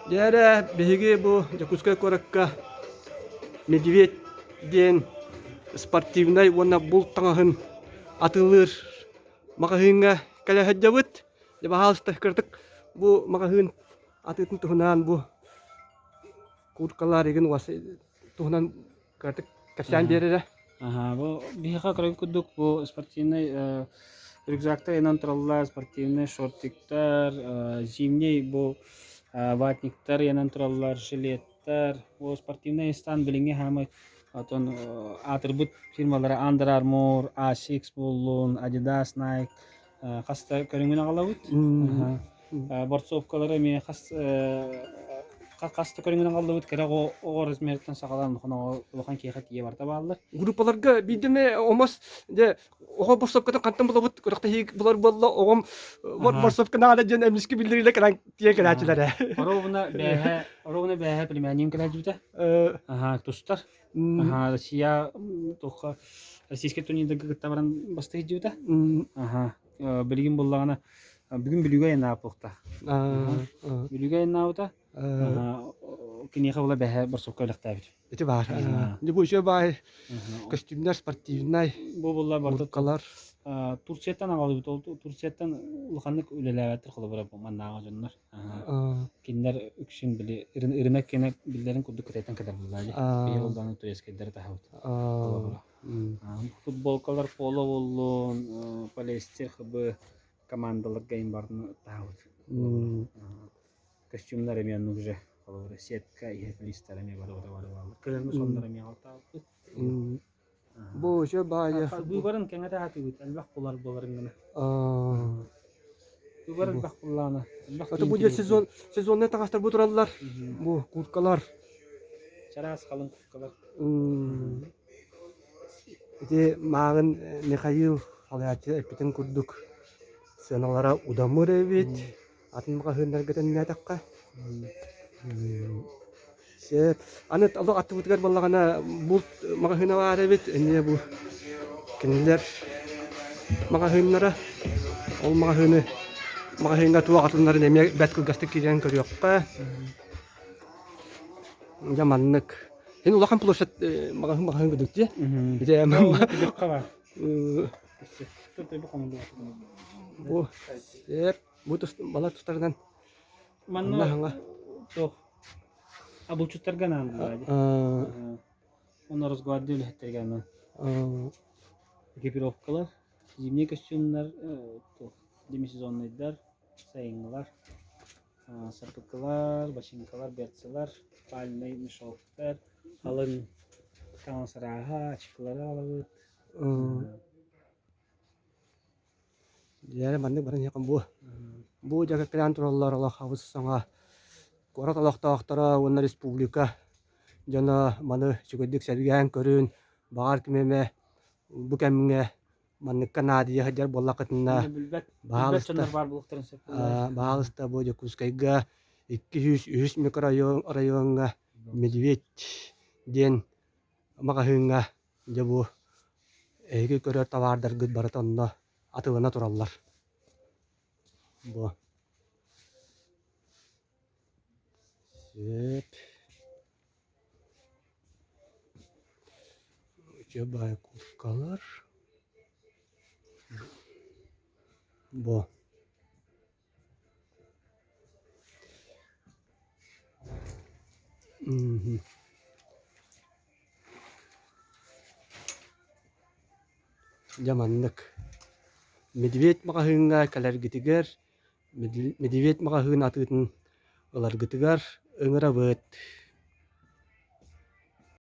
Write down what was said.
Дьэ эрэ, биһиги бу Дьокуускай куоракка Медведь диэн спортивнай уонна булт таҥаһын атыылыыр маҕаһыыҥҥа кэлэ сылдьабыт. Дьэ, баһаалыста, кыратык бу маҕаһыын атыытын туһунан бу курткалар игин туһунан кыратык кэпсээн биэрэрэ. Аһаа, бу биһиэхэ кыракый курдук бу спортивнай э, рюкзактар инэн тураллар, спортивнай шортиктар, э, зимний бу э, ватниктар инэн тураллар, жилеттар. Бу спортивнай стан билиҥҥи хаамай отон э, аатырбыт фирмалара Under Armour, Asics буоллун, Adidas, Nike э, хас да көрүҥүн аҕалабыт. Аһаа. Борцовкалары эмиэ хас хас да көрүҥүнэн аҕаллыбыт кыра оҕо оҕо размерыттан саҕалаан улахан оҕо улахан киһиэхэ тиийэ барыта бааллар. Группаларга биирдэ эмэ омос дьэ оҕо борцовкатын хантан булабыт күрэхтэһии булар буолла оҕом борцовка наада диэн эмискэ биллэриилэ кэлэн тиийэн кэлээччилэрэ. Оруобуна бээһэ оруобуна бээһэ племяннигым кэлээччибитэ. Аһаа тустар. Аһаа Россия туохха российскай турнирдарга кытта баран бастыы сылдьыбыта. Аһаа Билигин буллаҕына бүгүн Бүлүүгэ айаннаабыт Бүлүүгэ айаннаабыта киниэхэ була бэһэ борсукка үлэхтээбит. Ити баар. Дьэ бу үчүгэй баай көстүүмнэр спортивнай Бу булла барыта Турцияттан аҕалбыт. Ол Турцияттан улаханнык үлэлээбэттэр холобура маннааҕы дьоннор. Кинилэр үксүн били ырынак кэнэ биллэрин курдук кытайтан кэлэр буллаа дии. Биһи ол турецкайдары таһабыт. Холобура. Футболкалар поло буоллун, полиэстер ХБ командаларга иһин барытын таһабыт. Костюмнар эмиэ оннук уже холобура сетка иһэ флистар эмиэ бары бары бары бааллар. Кыһыҥҥы соннор эмиэ алтаабыппыт. Бу үчүгэй баайы Быыбарын кэҥэтэ сатыыбыт, элбэх булар буоларын гына. Быыбар элбэх буллаҕына, элбэх Это будет сезон сезоннай таҥастар бу тураллар. Бу курткалар. Чараас халыҥ курткалар. Ити мааҕын Михаил салайааччы эппитин курдук сыаналара удамыр эбит, атын маҕаһыыннарга тэҥнээтэххэ. Сөп. Аны олох аттыбытыгар буоллаҕына булт маҕаһыына баар эбит, эмиэ бу кинилэр маҕаһыыннара. Ол маҕаһыыны маҕаһыыҥҥа туох атыннарын эмиэ бэрт кылгастык киирэн көрүөххэ. Дьэ маннык. Һин улахан площадь маҕаһыын маҕаһыын курдук дии. Ити Бу сеп бу тус балар тустарынан Манна туох абылчыттарга анаан буолаа дии. Онно Росгвардия үлэһиттэргэ анаан. Экипировкалар, зимний костюмнар, туох демисезоннайдар, сайыҥҥылар. Саппыкылар, бачыыҥкалар, берцылар, спальнай мешоктар, халыҥ таҥас арааһа, ачыкылары аҕалабыт. Дьэ, маннык баран иһиэххин буо. Бу дьарыктаан тураллар олох абыс саҥа куорат олохтоохторо уонна республика дьоно маны үчүгэйдик сэргээн көрүн, баҕар ким эмэ бу кэмҥэ Манныкка наадыйа сылдьар буоллаххытына, баһаалыста, баһаалыста бу Дьокуускайга 203 микрорайоҥҥа Медведь диэн маҕаһыыҥҥа дьэ бу эһиги көрөр табаардаргыт барыта онно атыылана тураллар. Бу. Сөп. Үчүгэй курткалар. Бу. Мгм. Дьэ маннык. Медведь маҕаһыыҥҥа кэлэргитигэр Медведь маҕаһыын атыытын ыларгытыгар ыҥырабыт.